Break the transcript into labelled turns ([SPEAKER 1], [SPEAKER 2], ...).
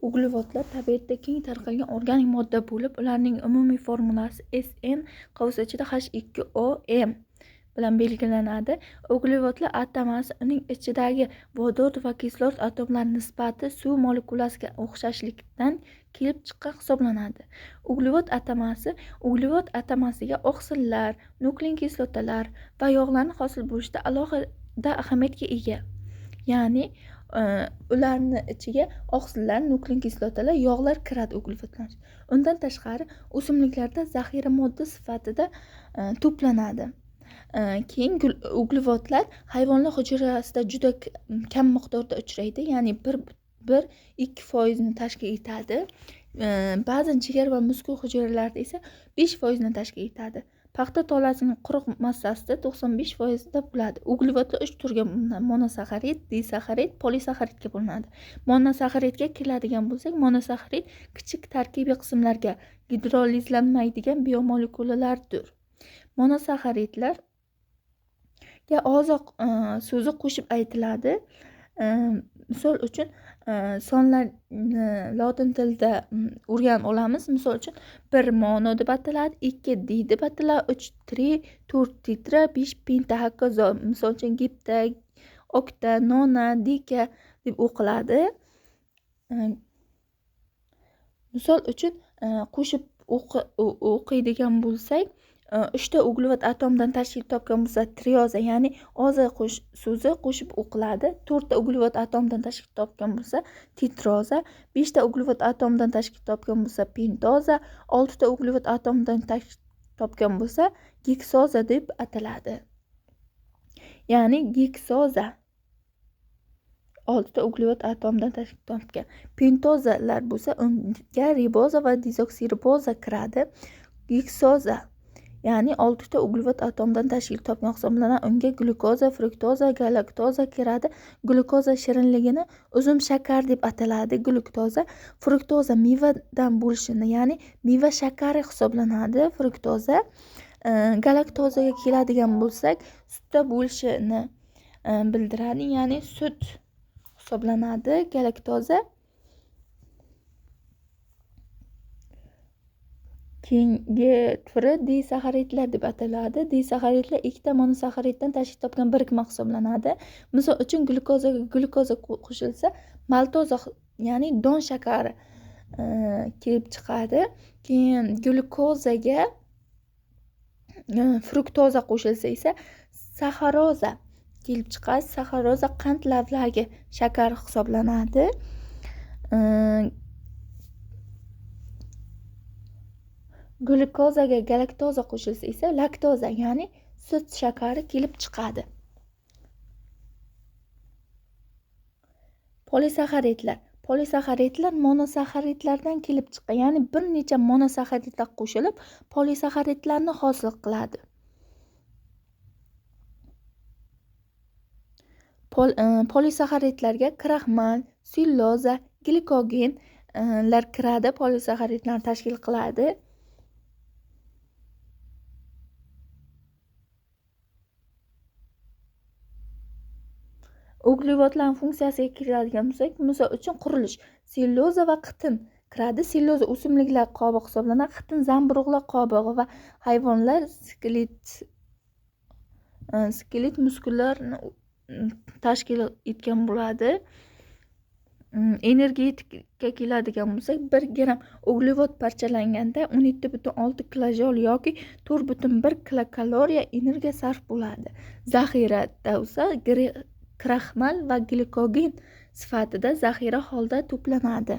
[SPEAKER 1] Uglevodlar tabiatda keng tarqalgan organik modda bo'lib, ularning umumiy formulasi SN qavs ichida H2OM bilan belgilanadi. Uglevodlar atamasi uning ichidagi vodorod va kislorod atomlari nisbati suv molekulasiga o'xshashligidan kelib chiqqan hisoblanadi. Uglevod atamasi uglevod atamasiga oqsillar, nuklein kislotalar va yog'larni hosil bo'lishida alohida ahamiyatga ega. Ya'ni ularni ichiga oqsillar, nuklein kislotalar, yog'lar kiradi uglevodlar. Undan tashqari o'simliklarda zaxira modda sifatida to'planadi. Keyin uglevodlar hayvonlar hujayrasida juda kam miqdorda uchraydi, ya'ni 1-2% tashkil etadi. Ba'zan jigar va muskul hujayralarida esa 5% tashkil etadi. Paxta tolasining quruq massasida 95% da bo'ladi. Uglevodlar 3 turga monosaxarid, disaxarid, polisaxaridga bo'linadi. Monosaxaridga keladigan bo'lsak, monosaxarid kichik tarkibiy qismlarga gidrolizlanmaydigan biomolekulalardir. Monosaxaridlarga ozoq so'zi qo'shib aytiladi. Misol uchun sonlarni lotin tilida o'rganib olamiz. Misol uchun 1 mono deb ataladi, 2 di deb ataladi, 3 tri, 4 tetra, 5 penta, hokazo. Misol uchun gipta, okta, nona, dika deb o'qiladi. Misol uchun qo'shib o'qiydigan bo'lsak, 3 ta uglevod atomdan tashkil topgan bo'lsa trioza, ya'ni oza so'zi qo'shib o'qiladi. 4 ta uglevod atomdan tashkil topgan bo'lsa tetroza, 5 ta uglevod atomdan tashkil topgan bo'lsa pentoza, 6 ta uglevod atomdan tashkil topgan bo'lsa geksoza deb ataladi. Ya'ni geksoza 6 ta uglevod atomdan tashkil topgan. Pentozalar bo'lsa unga riboza va dezoksiriboza kiradi. Geksoza ya'ni 6 ta uglevod atomdan tashkil topgan hisoblanadi. Unga glyukoza, fruktoza, galaktoza kiradi. Glyukoza shirinligini uzum shakar deb ataladi. Glyuktoza, fruktoza mevadan bo'lishini, ya'ni meva shakari hisoblanadi fruktoza. Galaktozaga keladigan bo'lsak, sutda bo'lishini bildiradi, ya'ni sut hisoblanadi galaktoza. Keyingi turi disaxaridlar deb ataladi. Disaxaridlar ikkita monosaxariddan tashkil topgan birikma hisoblanadi. Misol uchun glyukozaga glyukoza qo'shilsa maltoza, ya'ni don shakari kelib chiqadi. Keyin glyukozaga fruktoza qo'shilsa esa saxaroza kelib chiqadi. Saxaroza qand lavlagi shakari hisoblanadi. Glyukozaga galaktoza qo'shilsa esa laktoza, ya'ni sut shakari kelib chiqadi. Polisaxaridlar. Polisaxaridlar monosaxaridlardan kelib chiqqan, ya'ni bir necha monosaxaridlar qo'shilib polisaxaridlarni hosil qiladi. Polisaxaridlarga kraxmal, sellyuloza, glikogenlar kiradi, polisaxaridlarni tashkil qiladi. Uglevodlarning funksiyasiga kiradigan bo'lsak, misol uchun qurilish, sellyuloza va xitin kiradi. Sellyuloza o'simliklar qobig'i hisoblanadi, xitin zamburug'lar qobig'i va hayvonlar skelet muskullarini tashkil etgan bo'ladi. Energetikka keladigan bo'lsak, 1 gramm uglevod parchalanganda 17,6 kilojol yoki 4,1 kilokaloriya energiya sarf bo'ladi. Zaxirada esa kraxmal va glikogen sifatida zaxira holda to'planadi.